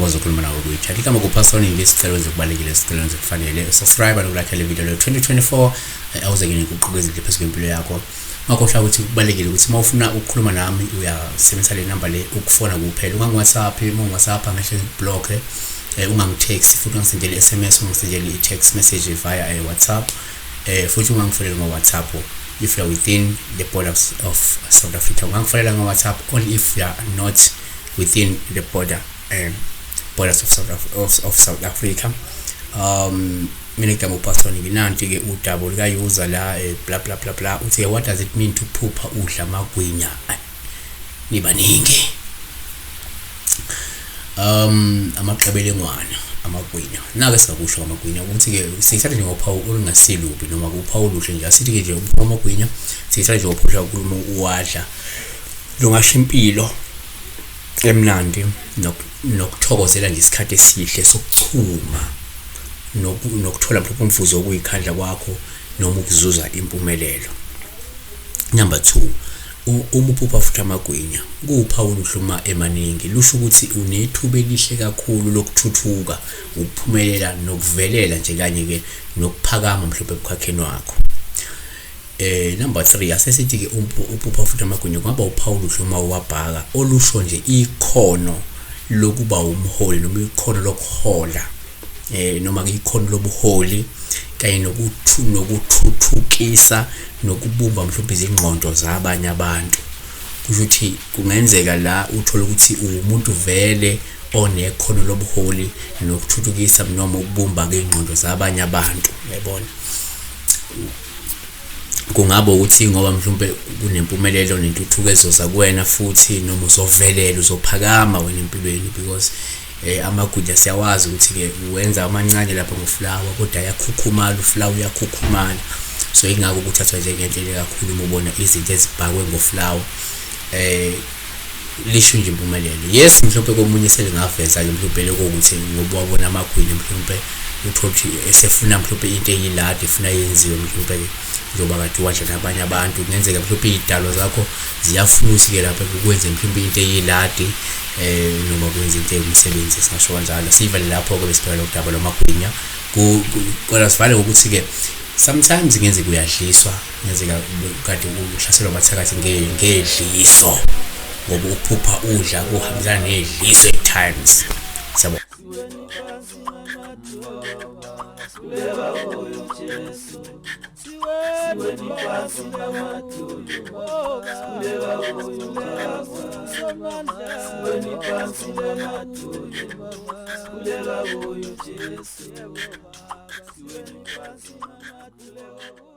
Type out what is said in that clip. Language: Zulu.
Ngiyathokoza ukukhuluma nawe kwi-chat. Igama kuPastor ngesicelo ezikubalekile, isicelo ezikufanele. Subscribe nokulike le video le 2024 awuze ke nenguquko ezinhle phezu kwempilo yakho. Ungakhohlwa ukuthi kubalulekile ukuthi uma ufuna ukukhuluma nami uyasebenzisa le namba le ukufona kuphela. Ungangi-WhatsApp, uma ungi-WhatsApp ngehle ngiblock, ungangi-text futhi ungangisendeli i-SMS, ungangisendeli i-text message via WhatsApp, futhi ungangifoneli ngo-WhatsApp if you are within the borders of South Africa. Ungangifonela ngo-WhatsApp only if you are not within the borders of South Africa. Mina igama uPastor, nginanti-ke udaba luka-user la, bla bla bla bla. Uthi, "What does it mean to phupha udla amagwinya nibaningi?" Amaqebelengwana, amagwinya nake singakusho amagwinya ukuthi-ke siyithatha njengophawu olungasilubi noma uphawu oluhle nje. Asithi-ke nje uphawu amagwinya siyithatha njengophawu ukhuluma uwadla lungasho impilo emnandi nokuthokozela nje isikhathi esihle sokuchuma nokuthola mhlawumbe umvuzo wokuyikhandla kwakho noma ukuzuza impumelelo. Number 2, uma uphupha futhi amagwinya kuwuphawu oluhle uma emaningi, lusho ukuthi unethuba elihle kakhulu lokuthuthuka, ukuphumelela nokuvelela nje kanye-ke nokuphakama mhlawumbe ebukhakheni wakho. Number 3, asesithi ke uphupha futhi amagwinya kungaba uphawu oluhle uma uwabhaka, olusho nje ikhono lokuba umholi noma ikhono lokuhola, noma ikhono lobuholi kanye nokuthuthukisa nokubumba mhlawumbe izingqondo zabanye abantu. Kusho ukuthi kungenzeka la uthole ukuthi uwumuntu vele onekhono lobuholi nokuthuthukisa noma ukubumba ingqondo zabanye abantu, uyayibona. Kungaba ukuthi ngoba mhlawumbe kunempumelelo nentuthuko ezoza kuwena futhi noma uzovelela, uzophakama wena empilweni, because amagwinya siyawazi ukuthi-ke uwenza amancane lapha ngofulawa kodwa ayakhukhumala, ufulawa uyakhukhumala, so ingakho kuthathwa njengento enhle kakhulu uma ubona izinto ezibhakwe ngofulawa. Lisho nje impumelelo. Yes, mhlawumbe komunye selingaveza-ke mhlawumbe lokho ukuthi ngoba wabona amagwinya mhlawumbe uthole ukuthi esefuna mhlawumbe into eyiladi efuna yenziwe mhlawumbe-ke njengoba kade wadla nabanye abantu. Kungenzeka mhlawumbe iy'dalwa zakho ziyafuna ukuthi-ke lapha kukwenze mhlawumbe into eyiladi, noma kwenze into ewumsebenzi, singasho kanjalo. Siyivale lapho-ke besibheka lokhu daba lwamagwinya. Kodwa sivale ngokuthi-ke sometimes kungenzeka uyadliswa, kungenzeka kade uhlaselwa abathakathi ngedliso, ngoba ukuphupha udla kuhambisana nedliso at times. Siyabonga. Siweni phansi ngamadolo, sikhuleka kuyo Jesu. Siweni phansi ngamadolo.